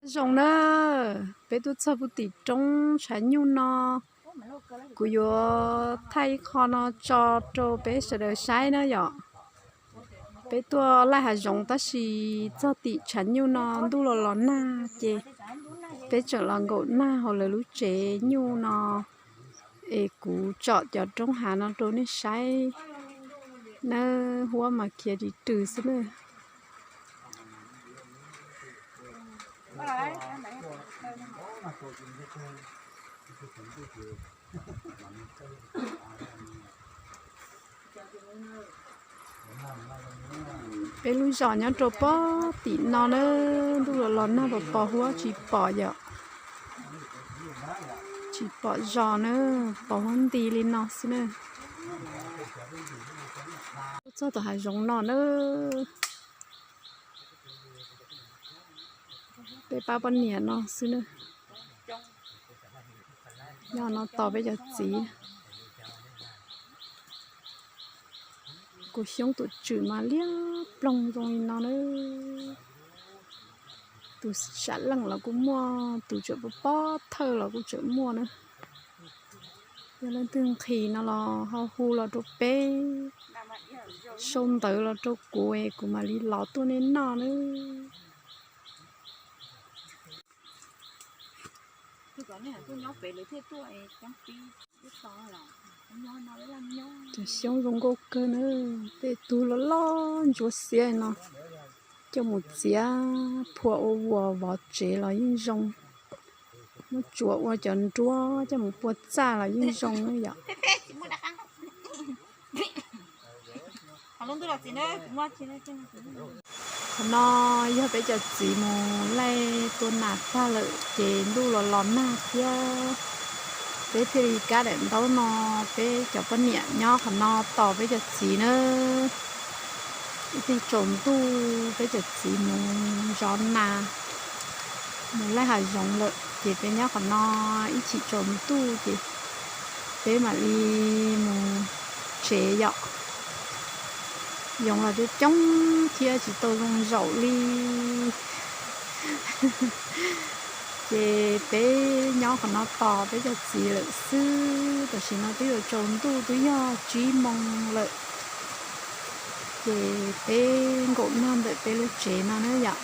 Zoo na, peb tuaj txog puag tim roob tshav nyuj no, kuv yuav thaij ib qho no tso rau peb sawv daws saib na yom. Peb tuaj laij hav zoov tab sis txog tim tshav nyuj no ntuj los los nag ces peb tseem los nkaum nag hauv lawv lub tsev nyuj no es kuv tsom cov roob hav no rau nej saib nawb, huab mas khiav ris rws xwb na. Peb lub zos nyob rau pob tim no na, ntuj los los nag pos pos huab tsis pom yom. Tsis pom zos na, pom huab nti li no xwb na. Txog tom hav zoov no na, peb pab poj niam no xwb na. Nyob no tos peb cov txiv. Kuv xyoob tus tswm mas liab ploog zoo li no na. Tus sam leej los kuj muaj, tus tseem pob pob thawj los kuj tseem muaj na. Yog leej twg nqhis no los ho hu los rau peb, sau ntawv los rau kuv es kuv mam li los tuaj nej noj na. Cov xyoob zoo nkauj kawg na, tej tug loj loj ntsuab xiab no, coj mus txiav phua ua vuas vov tsev los yeej zoo. Muab tsuav ua cov nruab coj mus pua txaj los yeej zoo na yom. Qhov no yog peb cov txiv mus laij tua nas tag lawm ces ntuj los los nag thiab, peb thiaj li kab daim ntaub no, peb cov poj niam nyob qhov no tos peb cov txiv na. Ib pliag tsaus ntuj peb cov txiv mus zov nas, mus laij hav zoov lawm ces peb nyob qhov no ib chim tsaus ntuj ces peb mam li mus tsev yom. Yoov los coob coob thiab tsis tau zoo zaum li. Ces peb nyob qhov no tos peb cov txiv lawm xwb, tam sim no twb yuav tsaus ntuj twb yog tsib moos lawm. Ces peb nkaum nag ntawm peb lub tsev no na yom.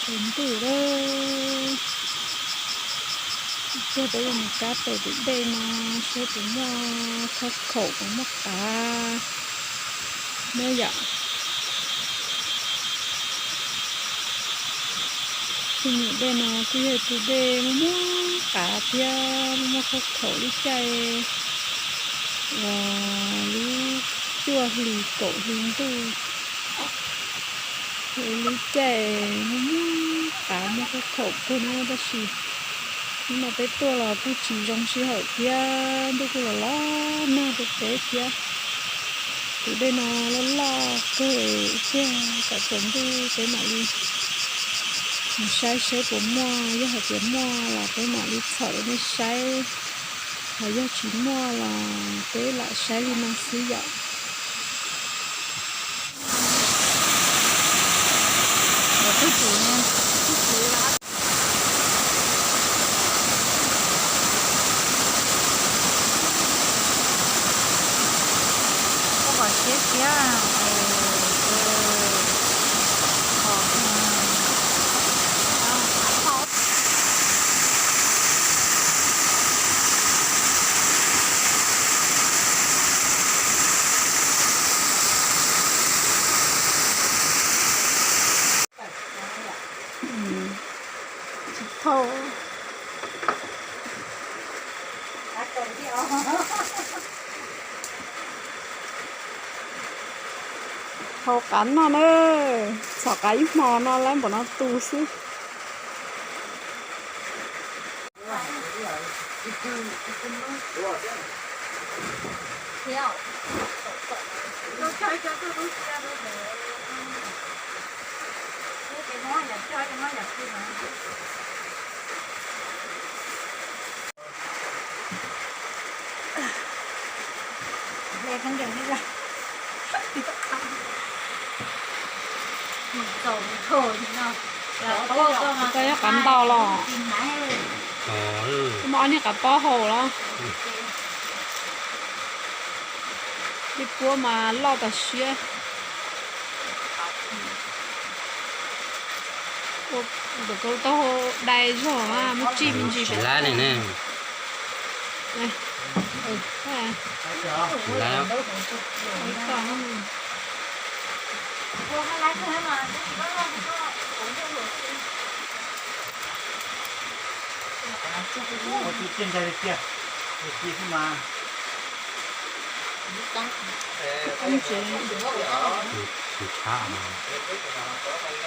Tsaus ntuj lawm, ib pliag peb yuav mus kab tes tus dej no, saib puas muaj khauj khaum puas muaj qav na yom. Tus nyuam dej no kuj yog tus dej muaj muaj qav thiab muaj muaj khauj khaum lub caij uas lub cuaj hlis kaum hli ntuj. Lub caij muaj muaj qav muaj khauj khaum kawg na, tab sis hnub no peb tuaj los kuj tsis zoo sij hawm thiab ntuj kuj los los nag rau peb thiab. Tus dej no loj loj kawg, ib pliag kom tsaus ntuj peb mam li mus saib saib puas muaj, yog hais tias muaj los peb mam li txhom rau nej saib, ho yog tsis muaj los peb lam saib li no xwb yom. Koj kom siab siab, tsis thau. Thau qav noj na, txhom qav ib hmo no lawm npaum no tu xwb. Koj nyob qab ntau los? Muaj ob niag qab pob hau los? Ib puab mas loj tas siab. Ua kom koj taub hau dai zog mas muab tsij me ntsis pem lab ne.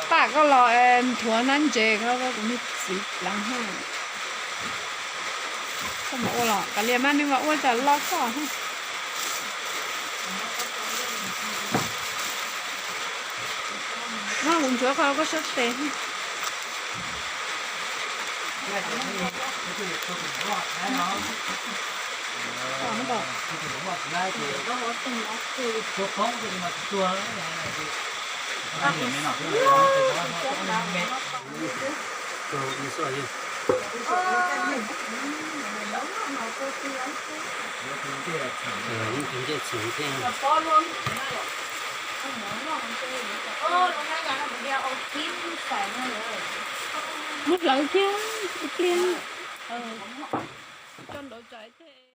Pam koj los nthuav hnab ntses koj, kuv niag txiv pleev haj. Koj mus ua los kav liam mas, nws mas ua cas loj koj. Mas kuv ntxuav koj, koj sab tes. Muab hlawv kiag ib pliag. Tso nraum tsam thiab.